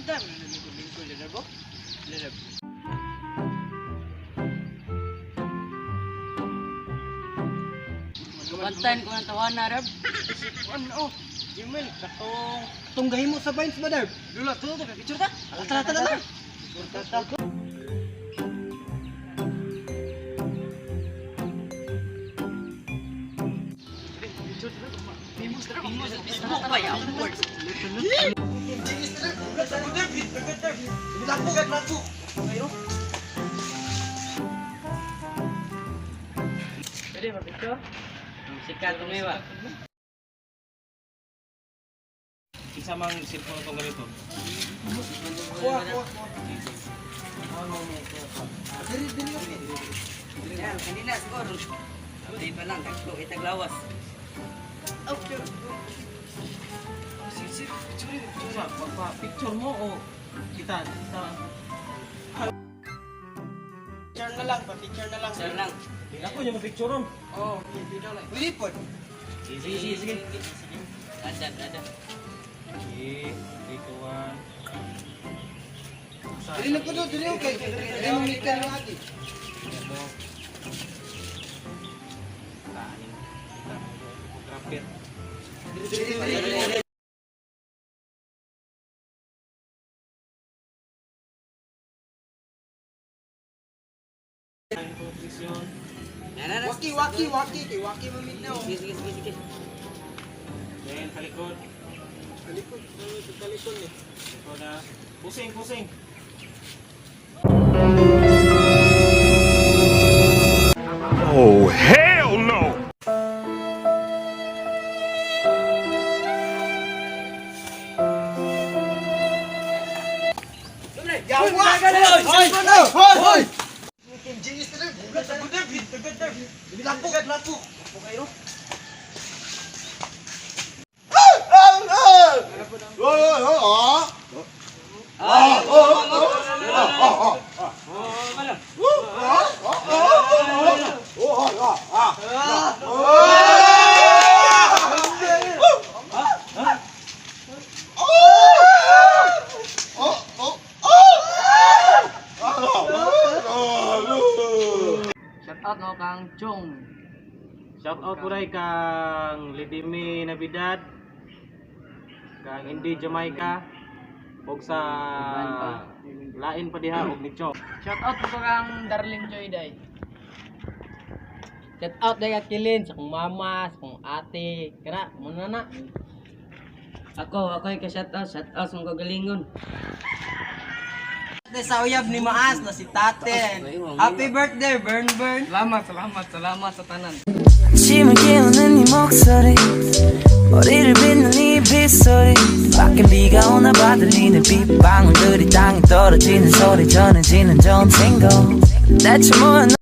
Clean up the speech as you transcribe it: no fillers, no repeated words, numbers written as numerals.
Kita man na lingkod-lingkod darbo. Darbo. Bantayan ko ng tawana, Rab. Ano? Gmail katong Katong gahimo sa Vines ba, Darb? Lula, tulo ta, picture ta. Tara, tara, tara. Facebook pa ya, of course. Pwede ba picture? Sikat tumiwa. Isa mang cellphone itong ganito. Kuha, kuha, kuha. Diri, diri, diri. Yan, kanina siguro. Di pa lang, tagpo, itaglawas. Sige, picture, picture. Magpa-picture mo o kita, kita. Picture na lang, pa-picture na lang. Sir lang. Ako yung mapicture ron. Oh, video lang. Pwede po. Sige, sige, sige. Ada, ada. Sige, 3, 2, 1. Diri na po do, diri okay. Diri mo mikal ng agi. Photographer. Diri, diri, diri. Posisyon. Yan, yan, yan. Waki, waki, waki. Kay waki mo minnaw. Sige, sige, sige, sige. Then, talikod. Talikod, talikod ni. Likod na. Pusing, pusing. Oh, hell no! Yawa! Hoy! Hoy! Hoy! Lapo, lapo. Shout out no kang Chong. Shout out po rin kang Lidimi Navidad, kang Indy Jamaica, ug sa lain pa diha og ni Chong. Shout out po kang Darling Joy Day. Shout out day kang Kilin sa kong mama, sa kong ate. Kana muna na. Ako, ako yung ka-shout out, shout out sa mong kagalingon. Sa uyab ni Maas na si Taten. Happy birthday, Burn Burn. Salamat, salamat, salamat sa tanan. 아침을 깨우는 네 목소리 머리를 빗는 네 빗소리 밖에 비가 오나 봐. 들리는 빗방울들이 땅에 떨어지는 소리 전해지는 전생고 대체 뭐야?